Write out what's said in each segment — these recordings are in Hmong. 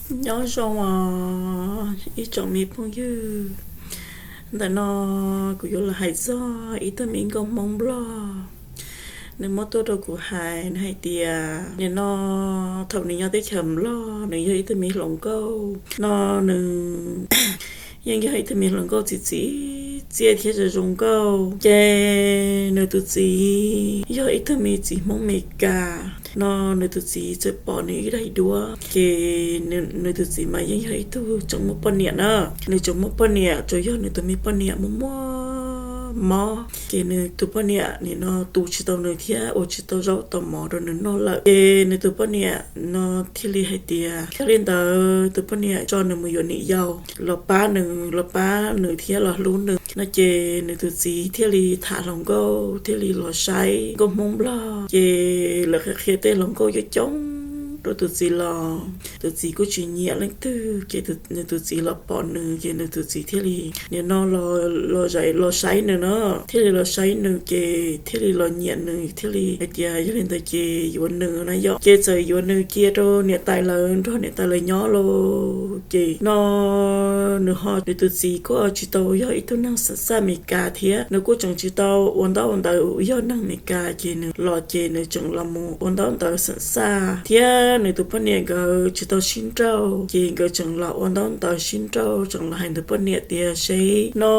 Nyob zoo os ib tsoom me phooj ywg, ntawm no kuv yuav los hais txog ib tug me nkauj Hmoob Nplog, nws muab tuaj rau kuv hais, nws hais tias nim no thaum nws nyob teb chaws Nplog nws yog ib tug me hluas nkauj no, nws yeej yog ib tug me hluas nkauj txi txiv txiaj thiab zoo zoo nkauj. Ces nws tus txiv yog ib tug me txiv Hmoob Meskas no, nws tus txiv txawm pom nws ib daim duab, ces nws tus txiv mas yeej yog ib tug tseem muaj poj niam na. Nws tseem muaj poj niam, tsuas yog nws tus me poj niam muaj muaj mob, ces nws tus poj niam nim no tu tsis tau nws thiab ua tsis tau zaub tau mov rau nws noj lawm. Ces nws tus poj niam no thiaj li hais tias yog li ntawd tus poj niam tso nws mus yuav niam yau los pab nws, los pab nws thiab los hlub nws no. Ces nws tus txiv thiaj li tham hluas nkauj thiaj li los saib nkauj Hmoob Nplog, ces lawv qhia qhia tej hluas nkauj coob coob rau tus txiv los tus txiv kuj tsis nyiam leej twg. Ces nws tus txiv los pom nws ces nws tus txiv thiaj li nim no los zais los saib nws no, thiaj li los saib nws ces thiaj li los nyiam nws, thiaj li hais tias yog li ntawd ces yuav nws na yom. Ces txawm yuav nws cia rau niam tais lawv nrog niam tais lawv nyob lauj. Ces no nws ho nws tus txiv kuj tsis tau yog ib tug neeg xam xaj Meskas thiab, nws kuj tseem tsis tau ua ntaub ua ntawv yog neeg Meskas, ces nws los ces nws tseem los mus ua ntaub ntawv xam xaj thiab nws tus poj niam nkawd tsis tau sib nrauj, ces nkawd tseem los ua ntaub ntawv sib nrauj, tseem los hais nws poj niam tias seb no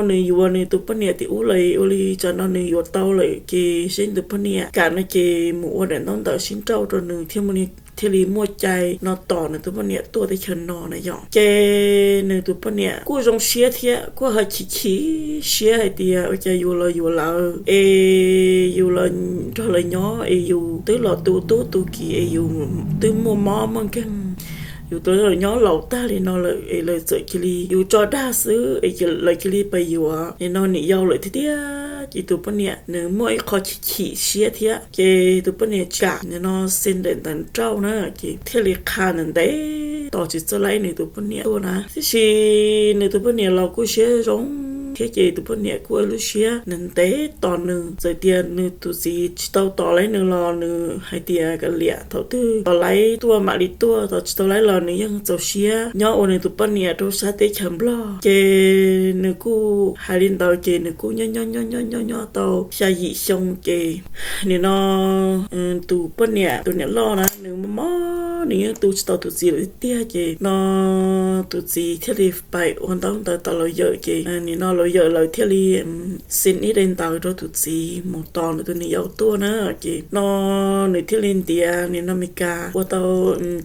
nws yuav nws tus poj niam tim ub lawm ua li cas no nws yuav tau lawm, ces seb nws tus poj niam kam no ces mus ua daim ntaub ntawv sib nrauj rau nws thiaj mus thiaj li muaj cai no tos nws tus poj niam tuaj teb chaws no na yom. Ces nws tus poj niam kuj zoo siab thiab kuj ho chim chim siab hais tias ua cas yus los yuav lawv es yus los nrog lawv nyob es yus twb los tu tub tu kiv es yus twb muaj mob muaj nkeeg, yus twb los nyob laus tag li no lawm es lawv txawm cia li yus tso dag xwb es lawv cia li pais yuav nim no niam yau lawm tiag tiag. Ces tus poj niam nws muaj ib qho chim chim siab thiab, ces tus poj niam tsis kam nim no xi ntaim ntawv nrauj na, ces thiaj li qha ntev tos tsis txawj laib nws tus poj niam tuaj na. Tiam sis nws tus poj niam los kuj siab zoo thiab, ces tus poj niam kuj ua lub siab ntev tos nws. Txawm tias nws tus txiv tsis tau tos laib nws los nws hais tias kav liam, thaum twg tos laib tuaj mam li tuaj, tos tsis tau laib los nws yeej txaus siab nyob ua nws tus poj niam rau sab teb chaws Nplog. Ces nws kuj hais li ntawd ces nws kuj nyob nyob nyob nyob nyob nyob tau xya yim xyoo ces nim no tus poj niam, tus niam loj na, nws mob mob nws yeej tu tsis tau tus txiv lawm tiag tiag. Ces no tus txiv thiaj li pais ua ntaub ntawv tos laus yawm, ces nim no laus yawm lawv thiaj li xi ib daim ntawv rau tus txiv mus tos nws tus niam yau tuaj na. Ces no nws thiaj li ntiav nim no Meskas ua tau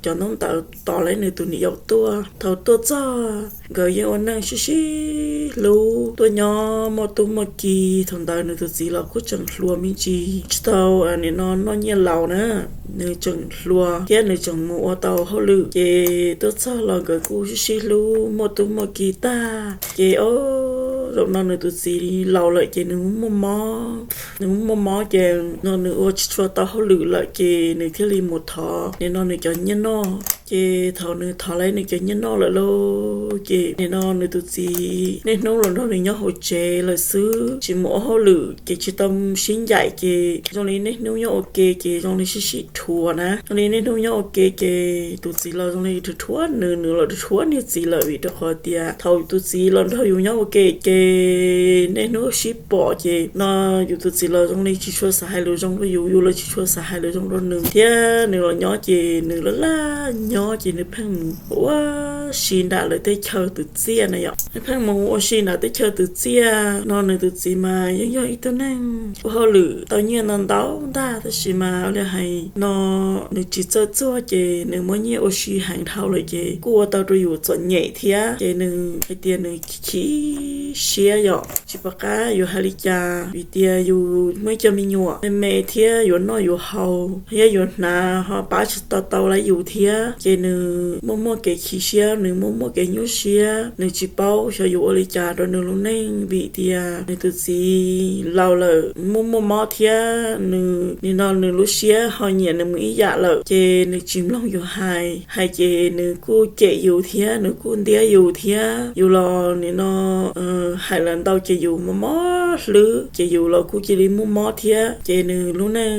cov ntaub ntawv tos laib nws tus niam yau tuaj. Thaum tuaj txog nkawd yeej ua neej sib sib hlub tuaj nyob muaj tub muaj ki. Thaum ntawd nws tus txiv los kuj tseem hluas me ntsis, tsis tau nim no noj nyiaj laus na, nws tseem hluas thiab nws tseem mus ua tau hauj lwm. Ces tuaj txog los nkawd kuj sib sib hlub muaj tub muaj ki tag. Ces o, zaum no nws tus txiv laus lawm ces nws muaj mob, nws muaj mob ces no nws ua tsis tshua tau hauj lwm lawm ces nws thiaj li mus thov nim no nws cov nyiaj noj. Ces thaum nws thov laib nws cov nyiaj noj lawm lauj, ces nim no nws tus txiv niaj hnub los nrog nws nyob hauv tsev lawm xwb, tsis mus ua hauj lwm ces tsis tau sib ncaim, ces zoo li niaj hnub nyob ua ke ces zoo li sib sib dhuav na. Zoo li niaj hnub nyob ua ke ces tus txiv los zoo li rhuav rhuav nws, nws los rhuav rhuav niag txiv lawm, vim rau qhov tias thaum tus txiv los nrog yus nyob ua ke ces niaj hnub sib pom ces no yus tus txiv los zoo li tsis tshua xav hais lus zoo rau yus, yus los tsis tshua xav hais lus zoo rau nws thiab. Nws los nyob ces nws laj laj nyob ces nws pheej mus ua si nram lawv teb chaws tus txiaj na yom. Nws pheej mus ua si nram teb chaws tus txiaj no. Nws tus txiv mas yeej yog ib tug neeg ua hauj lwm tau nyiaj ntau ntau ntag, tab sis mas ua li hais no nws tsis txawj txuag ces nws muab nyiaj ua si heev dhau lawm ces kuj ua tau rau yus txom nyem thiab. Ces nws hais tias nws chim siab yom, tsis pom qab yuav hais li cas vim tias yus muaj ib co me nyuam me me thiab yuav noj yuav haus thiab yuav hnav ho pab tsis tau tau laib yus thiab. Ces nws muaj muaj kev chim siab Nws muaj muaj kev nyuaj siab, nws tsis paub xyov yuav ua li cas rau nws lub neej vim tias nws tus txiv laus lawm muaj muaj mob thiab nws nim no nws lub siab ho nyiam nws mus ib yam lawm ces nws tsis mloog yus hais, hais ces nws kuj cem yus thiab nws kuj ntiab yus thiab yus los nim no hais lawm ntau ces yus mob mob hlwb ces yus los kuj cia li muaj mob thiab ces nws lub neej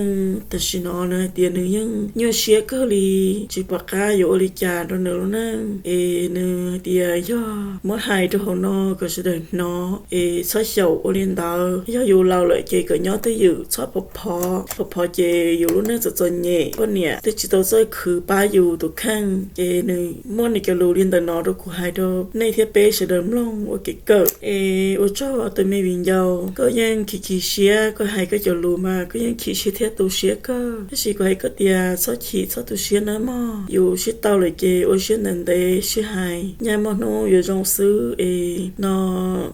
tam sim no nws hais tias nws yeej nyuaj siab kawg li, tsis pom qab yuav ua li cas rau nws lub neej es nws hais tias yog muab hais rau hauv no kom sawv daws hnov es txhob xyaum ua li ntawd, yog yus laus lawm ces kom nyob twj ywm txhob phov phov, phov phov ces yus lub neej txom txom nyem, poj niam twb tsis tau txawj khwv pab yus tus kheej ces nws muab nws cov lus li ntawm no rau kuv hais rau nej thiab peb sawv daws mloog ua kev kawm. Es ua tsaug tus me viv ncaus, koj yeej chim chim siab koj hais koj cov lus mas koj yeej chim siab thiab tu siab kawg, tab sis kuv hais koj tias txhob chim txhob tu siab nawb mog, yus sib tau lawm ces ua siab ntev ntev sib hais, nyaj muaj hnub yuav zoo xwb es no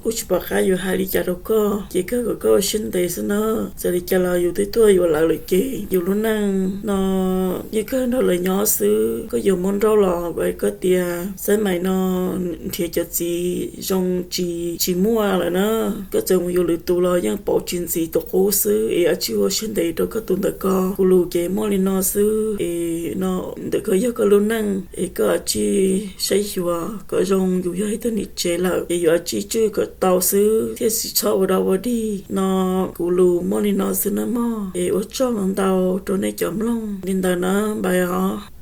kuj tsis pom qab yuav hais li cas rau koj ces kawg kom koj ua siab ntev xwb na. Txawm li cas los yus twb tuaj yuav lawv lawm ces yus lub neej no yeej kawg nrog lawv nyob xwb, koj yuav muaj nrauj los kuv hais koj tias xaib mais no nrhiav cov txiv zoo tsis tsis muaj lawm na, koj txawm mus yuav lwm tus los yeej pauv tsis ntxiv tus qub xwb es ua tsis ua siab ntev rau koj tus ntawm ko. Kuv lus ces muaj li no xwb es no ntawm ko yog koj lub neej es koj ua tsis saib xyuas kom zoo, yus yog ib tug niam tsev lawm ces yus ua tsis tswj kom tau xwb thiaj tsis txhob ua dog ua dig no. Kuv lus muaj li no xwb nawb mog es ua tsaug ntau rau nej cov mloog li ntawd na, bye os.